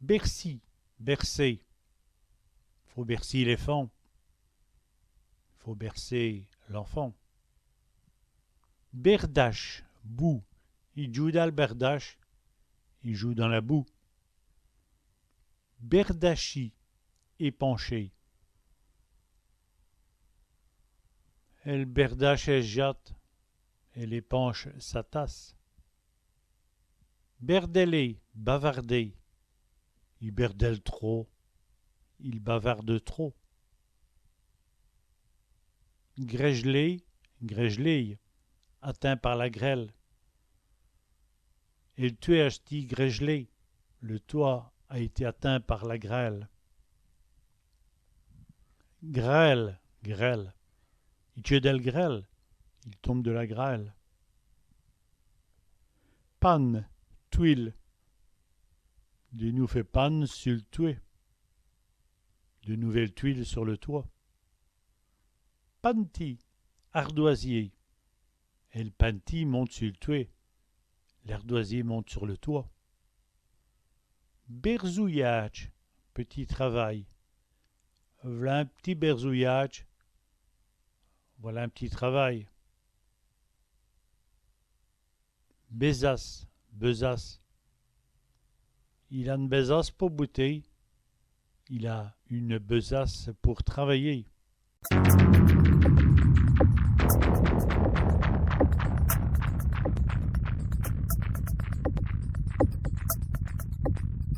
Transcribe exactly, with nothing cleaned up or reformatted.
Bèrci, bercer. Faut bèrci l'èfant. Faut bercer l'enfant. Bèrdache, boue. I djoûwe dins l' bèrdache. Il joue dans la boue. Bèrdachî, épancher. Èle bèrdache ès' jate. Elle épanche sa tasse. Bèrdèler, bavarder. I bèrdèle trop. Il bavarde trop. Grèjeler, grèjeler. Atteint par la grêle. El twèt a stî grèjelé. Le toit a été atteint par la grêle. Grêle, grêle. I tcheut dèl grêle. Il tombe de la grêle. Pane, tuile. Dè nouvèle pane sul twèt. De nouvelles tuiles sur le toit. Panetî, ardoisier. El panetî monte sul twèt. L'ardoisier monte sur le toit. Bèrzouyâdje, petit travail. V'là in p'tit bèrzouyâdje. Voilà un petit travail. Bèsace, besace. Il a ène bèsace po bouter. Il a une besace pour travailler.